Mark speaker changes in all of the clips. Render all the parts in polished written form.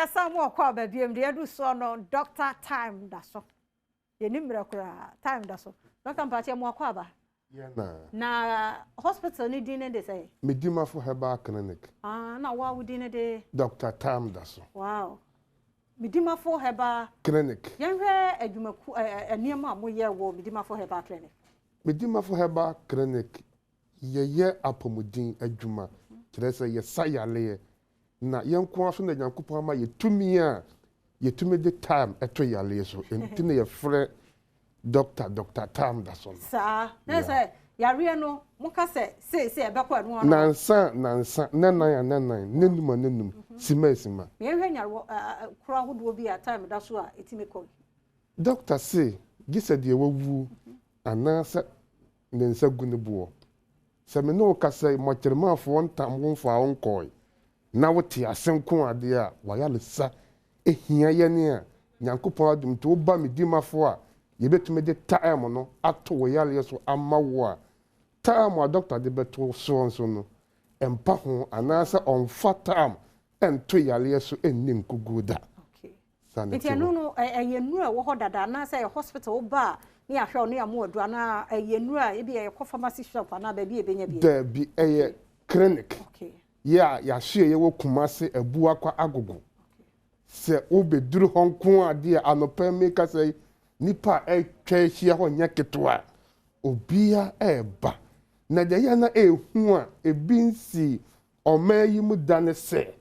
Speaker 1: Yɛsan mu akɔ aba biom deɛ ɛdu soɔ no, Doctor Time da so. Yɛnni mmerɛ koraa, time da so. Doctor, mpaakyɛw, mo akɔ aba?
Speaker 2: Yɛn na.
Speaker 1: Na hospital no din ne de sɛn?
Speaker 2: Medimafo Herbal Clinic.
Speaker 1: Ah, na wo wo din ne de?
Speaker 2: Dr. Time da so.
Speaker 1: Wow. Medimafo Herbal
Speaker 2: Clinic.
Speaker 1: Yɛnhwɛ adwumaku nneɛma a moyɛ wɔ Medimafo Herbal Clinic.
Speaker 2: Medimafo Herbal Clinic, yɛyɛ apɔmuden adwuma. Kyerɛ sɛ yɛsa yareɛ. Na yɛn nko ara so na Nyankopɔn ama yɛtumi a yɛtumi de time ɛto yareɛ so. Nti na yɛfrɛ doctor, Dr. Time da so no.
Speaker 1: Saa. Na sɛ yareɛ no, moka sɛ seesei ɛbɛkɔ ɛno ano.
Speaker 2: Nansa, nansa, nanan a nanan, nenum a nenum, sima a sima.
Speaker 1: Yɛnhwɛ nyarewa koro ahodoɔ bi a time da so a ɛtumi kɔ.
Speaker 2: Doctor se, gye sɛ deɛ wawu anaasɛ ne nsa gu ne boɔ. Sɛ me ne wo kasa yi, mmɔkyerɛmafoɔ ntam wo mfaa wo nkɔe, na wote ase nko adeɛ a, wayaresa ehia yɛne a, Nyankopɔn adom nti woba Medimafo a, yɛbɛtumi de time no ato wo yareɛ so ama wo a, time a doctor de bɛto soɔ nso no, ɛmpa ho anaasɛ ɔmfa time ɛnto yareɛ so ɛnni nkoguo da. Saa ne
Speaker 1: Nti
Speaker 2: te
Speaker 1: ɛno
Speaker 2: hɔ.
Speaker 1: no, ɛyɛ nnuro a ɛwɔ hɔ dada anaasɛ ɛyɛ hospital woba a ne yɛahwɛ wo ne yɛama aduro, anaa ɛyɛ nnuro a ebi yɛkɔ pharmacy shop anaa baabi a ɛbɛnya bi?
Speaker 2: Daabi, ɛyɛ clinic. Yɛ a yɛahye yɛwɔ Kumase Abuakwa Agogo. Sɛ wobɛduru hɔ nko adeɛ anɔpa mi kasa yi, nipa a ɛtwa ahyia hɔ nyɛ ketewa. Obia ɛɛba. Na deɛ yɛ na ɛɛhu a ebi nsi ɔman yi mu da ne sɛ,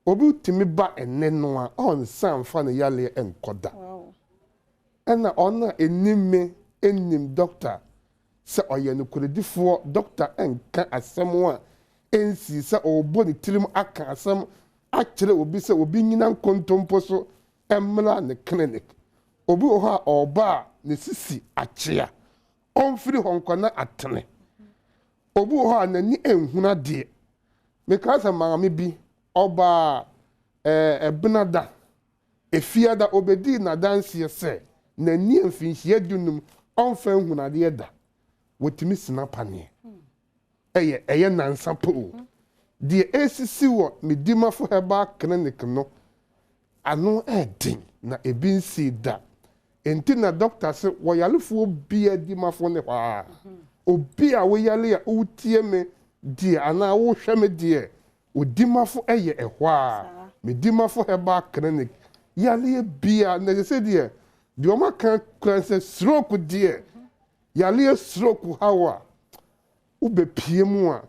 Speaker 2: obi tumi ba ɛnɛ no a ɔnsan mfa ne yareɛ nkɔ da. Ɛna ɔno a ɛnim me ɛnim doctor sɛ ɔyɛ nokorɛdifoɔ. Doctor ɛnka asɛm a ɛnsi sɛ ɔrebɔ ne tirim aka asɛm akyerɛ obi sɛ obi nyina nkontompo so ɛmmra ne clinic. Obi wɔ hɔ a ɔreba a ne sisi akyea, ɔmfiri hɔ nkɔ na atene. Obi wɔ hɔ a n'ani nhunu adeɛ. Meka sɛ maame bi ɔbaa ɛbenada efiada obedii n'adanseɛ sɛ n'ani mfinhyia 15 ɔmfa nhunu adeɛ da. Wɔtumi sena paneɛ. Ɛyɛ nansa po o. Deɛ esisi wɔ Medimafo Herbal Clinic no ano ɛɛden na ebi nsi da. Nti na doctor sɛ wɔyarefoɔ bia dimafo ne hɔ a, obi a woyare a wotie me deɛ anaa wohwɛ me deɛ, odimafo ɛyɛ ɛhɔ a Medimafo Herbal Clinic yareɛ bia na sɛ deɛ ɔma ka kora sɛ stroke deɛ, yareɛ stroke haw a wobɛpie mu a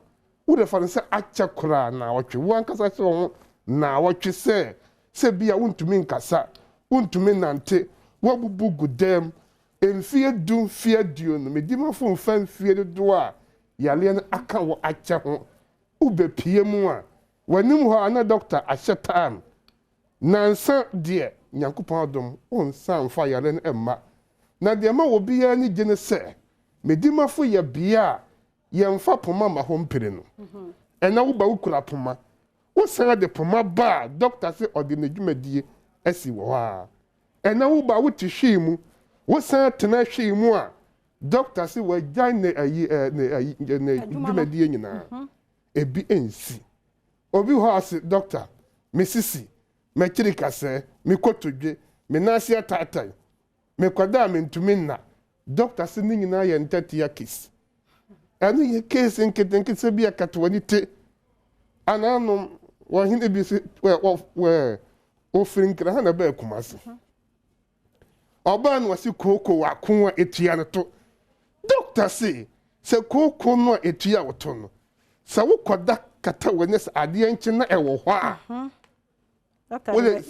Speaker 2: wode fa no sɛ akyɛ koraa na wɔtwe wo ankasa hyɛ wo ho na wɔtwe sɛ bi a wontumi nkasa, wontumi nante, woabubu gu dɛm mfie 10, mfie 20. Medimafo mfa mfie dodoɔ a yareɛ no aka wɔ akyɛ ho. Wobɛpie mu a w'anim hɔ a na doctor ahyɛ time nansa deɛ, Nyankopɔn adom, wonsa mfa yare no mma. Na deɛ ma obiara ani gye ne sɛ Medimafo yɛ bea a yɛmfa poma ma hɔ mpere no. Ɛna woba wokura poma, wosan de poma ba a, doctor sɛ ɔde ne dwumadie asi wɔ hɔ a. Ɛna woba wote hwee mu, wosan tena hwee mu a, doctor sɛ wagyae ne ayi ne ayi ne dwumadie nyinaa. Ebi nsi. Obi hɔ ase, "Doctor, me sisi, m'akyiri kasɛɛ, me kotodwe, me nan ase ataatae, mekɔda a mentumi nna." Doctor sɛ ne nyinaa yɛ ntɛtea case. Ɛno yɛ case nketenkete bi a katoani te ananom wɔhene bi sɛ wɔ ofiri Nkran ha na ɛbɛɛ Kumase. Ɔbaa no wɔsi kooko wɔ ako a etua no to. Doctor se sɛ kooko no a etua wo to no, sɛ wokɔda kata w'ani sɛ adeɛ nkye na ɛwɔ hɔ a, wode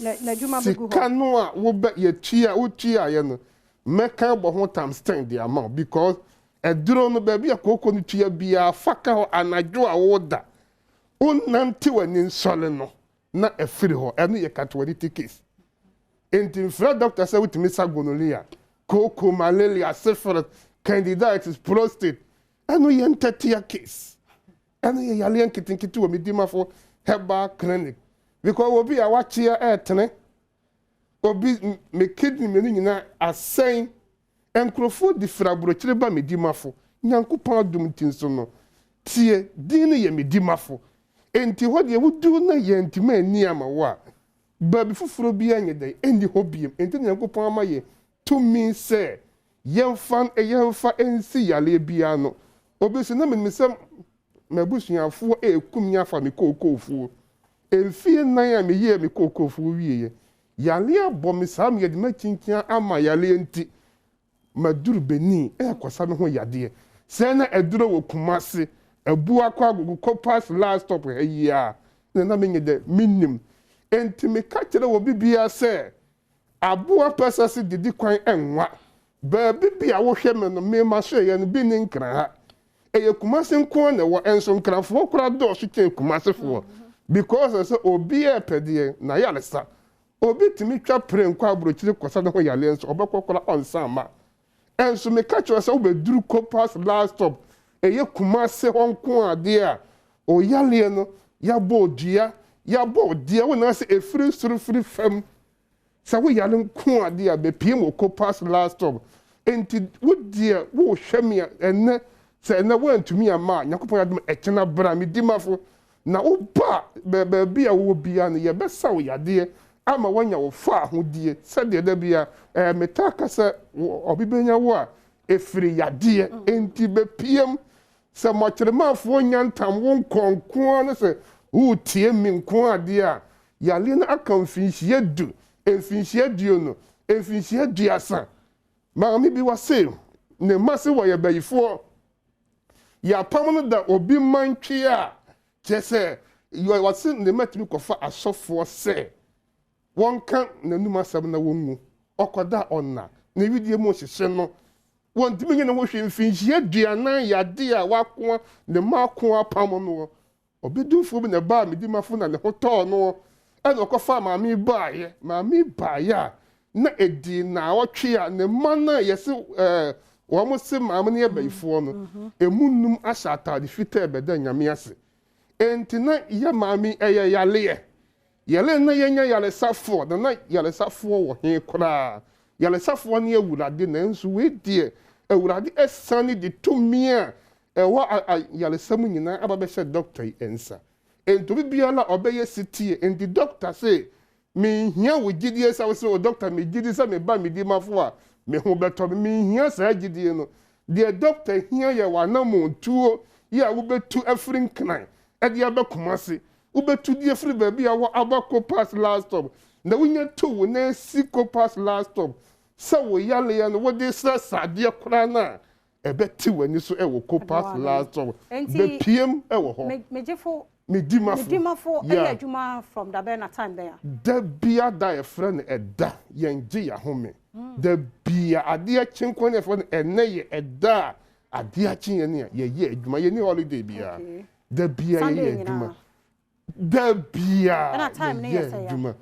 Speaker 2: sika no a wobɛ yɛtua wotuaeɛ no mɛka bɔ ho times 10 de ama wo, because ɛduro no baabi a kooko no tua biara fa ka hɔ anadwo a woda wonante w'ani nsɔre no na ɛfiri hɔ. Ɛno yɛ katoaniti case. Nti mfrɛ doctor sɛ wotumi sa gonorrhea, kooko, malaria, syphilis, candidiasis, prostate. Ɛno yɛ ntɛtea case. Ɛno yɛ yareɛ nketenkete wɔ Medimafo Herbal Clinic, because obi a wakyea ɛɛtene obi me kidney mmienu nyinaa asɛn. Nkurɔfoɔ di firi aburokyire ba Medimafo. Nyankopɔn adom nti nso no, tie din no yɛ Medimafo. Nti hɔ deɛ wodu na yɛntumi ani ama wo a. Baabi foforɔ biara nyɛ dɛn? Ɛnni hɔ biom. Enti na Nyankopɔn ama yɛn tumi sɛ yɛmfa yɛmfa nsi yareɛ biara ano. Obi se, na menim sɛ m'abusuafoɔ reku me afa me kookoofuo. Mfie nnan a meyɛɛ me kookoofuo wieeɛ, yareɛ abɔ me saa ma yɛde me akyinkyin ama yareɛ nti, Maduru Benin rekɔsa me ho yadeɛ. Sɛɛ na aduro wɔ Kumasi, Abuakwa Agogo, Copas last stop ha yi ara na na menyɛ dɛ mennim. Enti meka kyerɛ obi biara sɛ, aboa pɛsɛse didi kwan nwa. Baabi bi a wohwɛ me no, me masoɛeɛ no bi nni Nkran ha. Ɛyɛ Kumasi nko ara na ɛwɔ, nso Nkranfoɔ koraa dɔɔso kyɛn Kumasifoɔ because sɛ obiara repɛ deɛ, n'ayaresa. Obi tumi twa pren kɔ abrokyire kɔsa ne ho yareɛ nso ɔbɛkɔ koraa ɔnsan mma. Nso meka kyerɛ wo sɛ wobɛduru Copas last stop ɛyɛ Kumase hɔ nko ara deɛ a, wo yareɛ no yɛabɔ wo dua, yɛabɔ wo deɛ wo nan ase ɛfiri soro firi fam. Sɛ wo yare nko ara deɛ a bɛpiem wɔ Copas last stop. Enti wo deɛ wohwɛ me a ɛnnɛ, sɛ ɛnnɛ woantumi amma a, Nyankopɔn adom ɛkyena bra me dimafo Na woba a, baabi a wowɔ biara no, yɛbɛsa wo yadeɛ ama woanya wo faahodie. Sɛdeɛ da biara metaa ka sɛ, obi bɛnya wo a, ɛfiri yadeɛ. Enti bɛpiam. Sɛ mɔkyeremafoɔ nya ntam wo nkɔ nko ara ne sɛ woretie me nko ara deɛ a, yadeɛ no aka mfinhyia du, mfinhyia 20, mfinhyia 30. Maame bi wɔse ne mma se wɔyɛ bayifoɔ. Yɛapam no da obi mantwe a, kyerɛ sɛ, wɔse ne mma tumi kɔfa asɔfoɔ sɛ wɔnka n'anum asɛm na wɔngu. Ɔkɔda a ɔnna, ne wedeɛ mu hyehye no. Wɔntumi nyɛ ne ho hwee. Mfinhyia 40 yadeɛ a wakoa ne mma ako apam noɔ. Ɔbedumfoɔ bi na ɛbaa me dimafo na ne ho tɔɔ noɔ, ɛna ɔkɔfaa maame yi baeɛ. Maame yi baeɛ a, na ɛdii naawɔtwe a ne mma no a yɛse ɛɛ wɔn se maame no yɛ bayifoɔ no, ɛmu nnum ahyɛ ataade fitaa bɛda Nyame ase. Enti na yɛ maame yi ɛyɛ yareɛ. Yɛre na yɛnya yaresafoɔ, na na yaresafoɔ wɔ he koraa? Yaresafoɔ ne Awurade, nanso wei deɛ Awurade asiane de tumi a ɛwɔ ayaresa mu nyinaa aba bɛhyɛ dɔkta yi nsa. Enti obi biara a ɔbɛyɛ setie, enti dɔkta se, Menhia wo gyidie sɛ wose, O dɔkta, megye di sɛ meba me dimafo a, me ho bɛtɔ me. Menhia saa gyidie no. Deɛ dɔkta hia yɛ w'anammɔntuo yi a wobɛtu afiri Nkran de aba Kumasi. Wobɛtu de afiri baabi a wɔ aba Copas last stop. Na wonya tu wo nan si Copas last stop sɛ wo yareɛ no wode srɛ sradeɛ koraa no a, Ɛbɛte w'ani so wɔ Copas last stop.
Speaker 1: Enti
Speaker 2: Bɛpiem wɔ hɔ.
Speaker 1: me megyefo
Speaker 2: Medimafo.
Speaker 1: medimafo yɛ
Speaker 2: Yeah.
Speaker 1: adwuma from da bɛn na time bɛn a?
Speaker 2: Da bia da a yɛfrɛ no ɛda, yɛn gye yɛn ahome. Da bia adeɛ kye nko na yɛfrɛ no ɛnɛ yɛ ɛda a adeɛ akye yɛn a yɛyɛ adwuma. Yɛnni holiday biara.
Speaker 1: Okay.
Speaker 2: Da bia
Speaker 1: Sunday
Speaker 2: yɛyɛ adwuma.
Speaker 1: nyinaa.
Speaker 2: Da biara
Speaker 1: Ɛna time no yɛ
Speaker 2: yɛyɛ
Speaker 1: sɛ ya.
Speaker 2: adwuma.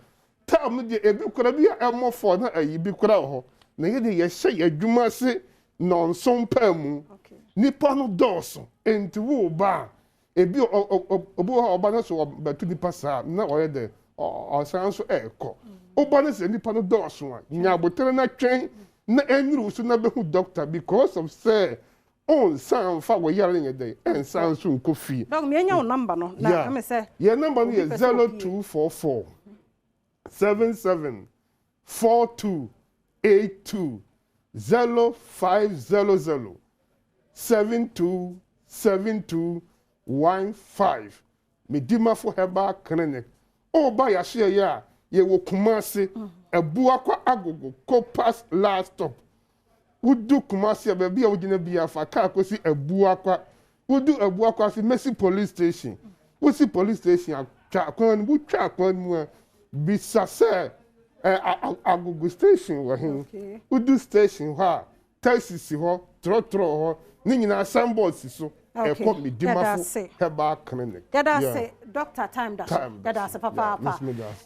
Speaker 2: Time no deɛ ebi koraa bi a ɛmmɔ fɔ na ayi bi koraa wɔ hɔ. Na yɛ deɛ yɛhyɛ yɛn adwuma ase nnɔnson paa mu.
Speaker 1: Okay.
Speaker 2: Nipa no dɔɔso nti woreba a ebi ɔ ɔ ɔ obi wɔ hɔ a ɔba no so ɔbɛto nipa saa na ɔyɛ dɛ ɔ ɔsan nso ɛrekɔ. Woba no sɛ nipa no dɔɔso a nya abotere na twɛn na ɛnnuru wo so na bɛhu doctor because of sɛ Ɔnsan mfa wo yare nyɛ dɛn? Ɛnsan nso nkɔ fie.
Speaker 1: Doc, me nya wo number no na
Speaker 2: Yeah.
Speaker 1: ɛmɛ sɛ
Speaker 2: Yɛn number no
Speaker 1: obi
Speaker 2: yɛ
Speaker 1: pɛ sɛ
Speaker 2: zero
Speaker 1: opie.
Speaker 2: 244 77 42 82 0500 72 72 15. Medimafo Herbal Clinic. Woba yɛahyeɛyɛ a, yɛwɔ Kumasi, Abuakwa Agogo, Copas last stop. Wodu Kumasi a, baabi a wogyina biara fa kaa kɔsi Abuakwa. Wodu Abuakwa ase, mɛsi police station. Wosi police station a, twa kwan no mu. Wotwa kwan no mu a, bisa sɛ Agogo station wɔ he.
Speaker 1: Okay.
Speaker 2: Wodu station hɔ a, taxi si hɔ, trɔtrɔ wɔ hɔ, ne nyinaa signboard si so.
Speaker 1: Okay.
Speaker 2: Ɛkɔ
Speaker 1: Yɛda
Speaker 2: Medimafo
Speaker 1: ase.
Speaker 2: Herbal Clinic.
Speaker 1: Yɛda
Speaker 2: Yeah.
Speaker 1: ase. Doctor, time da so.
Speaker 2: Time da
Speaker 1: Yɛda
Speaker 2: so.
Speaker 1: ase
Speaker 2: Yeah,
Speaker 1: papaapa.
Speaker 2: me nso meda ase.